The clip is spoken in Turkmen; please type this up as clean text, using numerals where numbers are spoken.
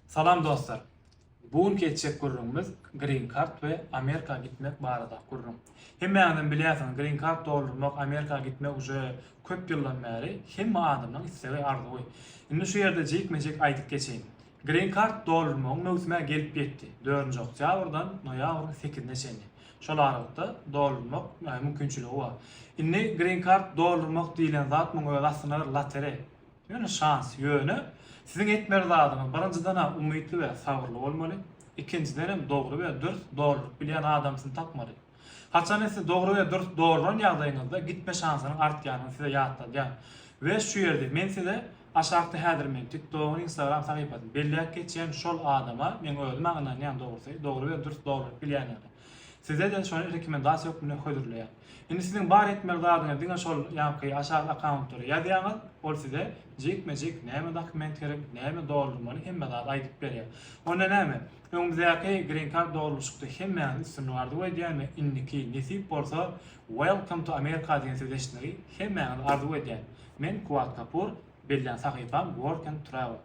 Salam dostlar! Bu günki etjek gürrüňimiz Green Card we Amerika gitmek baradaky gürrüň. Hemmäňizem bilýärsiňiz Green Card doldurmak, Amerika gitmek uje köp ýyldan bäri hemme adamlaň islegi, arzuwy. Indi şu ýerde jikme-jik aýdyp geçeýin. Green Card doldurmagyň möwsümä gelip ýetdi. Dördünji oktýabrdan noýabryň sekizine çenli. Şol aralykda doldurmak mümkinçiligi bar. Indi Green Card doldurmak diýlen zat muň özi aslynda bir lotereý. Ýöne şans, ýöne siziň etmeli zadyňyz birinjiden-ä umytly we sabyrly bolmaly, ikinjidenem dogry we dürs dolduryp bilýän adamsyny tapmaly. Haçanda siz dogry we dürs dolduran ýagdaýyňyzda gitme şansynyň artýanyny size ýatladýan. We şu ýerde men size aşakda häzir men TikTogyň Instagram sahypasyny belläp geçýän şol adama meň özüm-ä ynanýan dogrusy dogry we dürs dolduryp bilýändigine. Size-de şony rekomendasiýa hökmünde hödürleýän. Indi siziň bar etmeli zadyňyz diňe şol ýaňky aşaky akkauntlary ýazýaňyz, ol size jikme-jik näme dokument gerek, näme doldurmaly hemme zady aýdyp berýär. Onda näme, öňümizdäki Green Card doldurşykda hemmäňize üstünlik arzuw edýän we indiki nesip bolsa Welcome to America diýen sözi eşitmegi hemmäňize arzuw edýän. Men Kuwat Kapur, bellän sahypam Work and Travel.